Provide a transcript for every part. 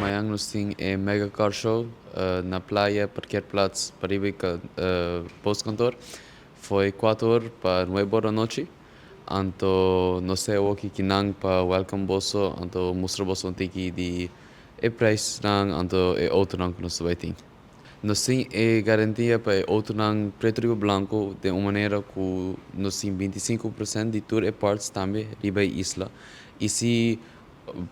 Mañan nos tin e Mega Car Show na Playa, parkeerplaats pariba e postkantoor. Fo'i 4 or pa 9 or anochi. Anto nos ta aki kinan pa welcome boso, anto mustra boso un tiki di e prijsnan, anto e autonan ku nos ta bai tin. Nos tin e garantia pa e autonan pretu riba blanku di un manera ku nos tin 25% di tur e parts tambe riba e isla. I si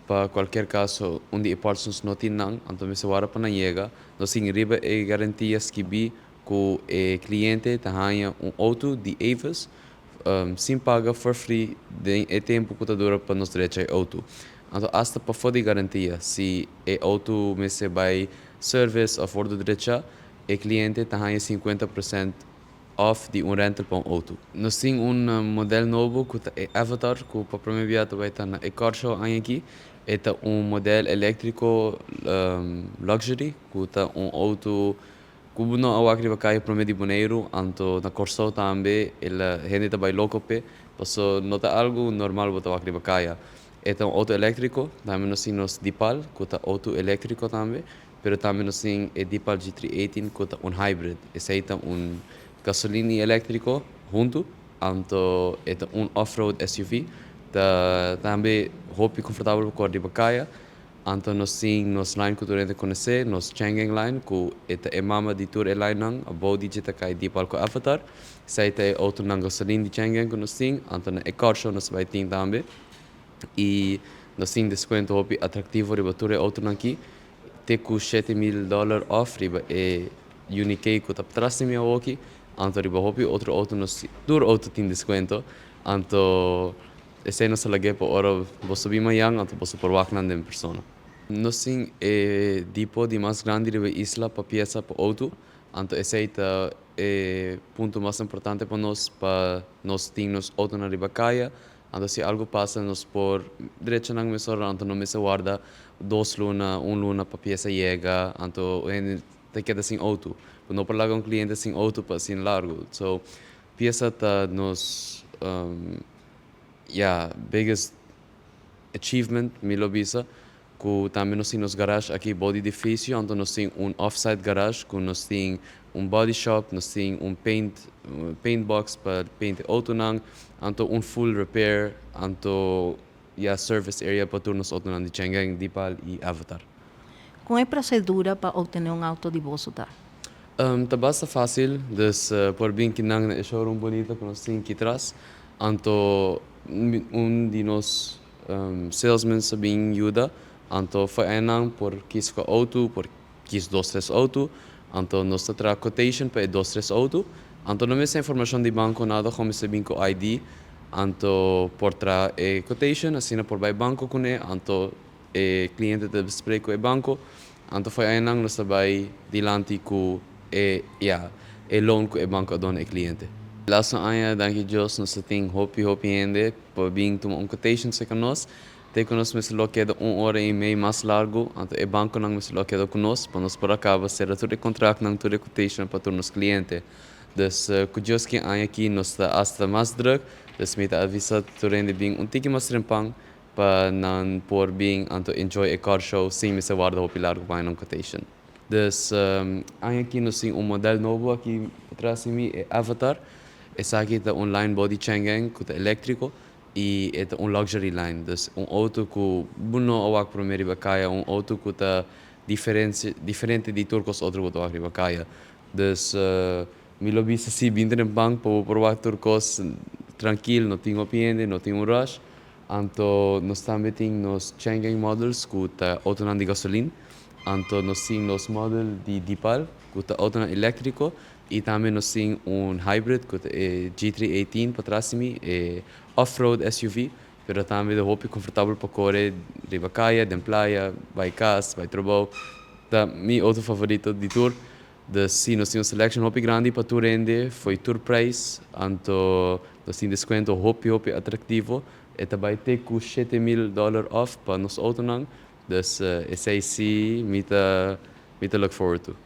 pa kualke kaso un di e parts nos no tin nan, anto mester warda pa nan yega, nos tin riba e garantia skibí ku e kliente ta haña un outo di Avis sin paga, for free, den e tempu ku ta dura pa nos drecha e outo. Anto hasta pafó di garantia, si e outo mester bai service òf wòrdu drecha, e kliente ta haña 50% off di un rental pa un outo. Nos tin un modelo nobo ku ta e Avatar, ku pa promé biaha ta bai ta na e car show aña aki. E ta un modelo eléktriko luxury ku ta un outo ku no a wak riba kaya promé di Boneiru, anto na Kòrsou tambe el hende ta bai loko p'e, paso no ta algu normal bo ta wak riba kaya. E ta un outo eléktriko. Tambe nos tin nos Deepal, ku ta outo eléktriko tambe, pero tambe nos tin e Deepal G318, ku ta un hybrid. Esei ta un gasolina i eléktriko huntu, anto e ta un off-road SUV, ta tambe hopi komfortabel pa kore riba kaya. Anto nos tin nos line ku tur hende konosé, nos Changan line, ku e ta e mama di tur e linenan, abou di dje ta kai Deepal ku Avatar. Esei ta e outonan gasolina di Changan ku nos tin, anto na e car show nos bai tin tambe. I nos tin deskuento hopi atraktivo riba tur e outonan aki, te ku $7000 off riba e UNI-K ku ta tras di mi awoki, anto riba hopi otro outo nos tur outo tin deskuento. Anto esei nos ta lag'é pa ora boso bin mañan, anto boso por wak nan den persona. Nos tin e depot di mas grandi riba e isla pa piesa pa outo, anto esei ta e punto mas importante pa nos, pa nos tin nos outonan riba kaya, anto si algu pasa nos por drecha nan mesora, anto no mester warda 2 luna, un luna pa piesa yega, anto hende ta keda sin outo. No por laga un kliente sin outo pa asina largu. So piesa ta nos ya biggest achievement, mi lo bisa, ku tambe nos tin nos garage aki bou di edifisio, anto nos tin un off-site garage ku nos tin un body shop, nos tin un paint box pa paint e outonan, anto un full repair, anto ya service area pa tur nos outonan di Changan, Deepal i Avatar. Kon e prosedura pa optené un outo di boso ta? Ta basta fásil, dus por bin kinan na e showroom bunita ku nos tin aki tras, anto un di nos salesmen sa bin yuda, anto fo'i einan por kies kua outo, por kies dos tres outo, anto nos ta traha quotation pa e dos tres outo, anto no mester informashon di banko nada, gewoon mester bin ku ID, anto por traha e quotation, asina por bai banko kuné, anto e kliente ta bespreek ku e banko, anto fo'i einan nos ta bai dilanti ku e ya e loan ku e banko a duna e kliente. Laatste aña, danki Dios, nos ta tin hopi hopi hende pa bin tuma un quotation serka nos, te ku nos mester lo keda un ora i mei mas largu, anto e bankonan mester lo keda ku nos pa nos por a kaba sera tur e kontraktnan, tur e quotation pa tur nos kliente. Dus ku Dios ke aña aki nos ta hasta mas druk, dus mi ta avisa tur hende bin un tiki mas trempan pa nan por bin anto enjoy e car show sin mester warda hopi largu pa haña un quotation. Dus aña aki nos tin un model nobo aki patras di mi, e Avatar. Esaki ta un line bou di Changan ku ta eléktriko i e ta un luxury line. Dus un outo ku bo no a wak promé riba kaya, un outo ku ta diferente di tur kos otro ku ta wak riba kaya. Dus mi lo bisa si bin trempan pa bo por wak tur kos trankil, no tin hopi hende, no tin un rush. Anto nos tambe tin nos Changan models ku ta outonan di gasolin, anto nos tin nos model di Deepal ku ta outonan eléktriko i tambe nos tin un hybrid ku ta e G318 patras di mi, e off-road SUV, pero tambe ta hopi komfortabel pa kore riba kaya, den playa, bai kas, bai trabou. Ta mi outo favorito di tur. Dus si, nos tin un selection hopi grandi pa tur hende, fo'i tur prijs, anto nos tin deskuento hopi hopi atraktivo. E ta bai te ku $7000 off pa nos outonan, dus esei si mi ta look forward to.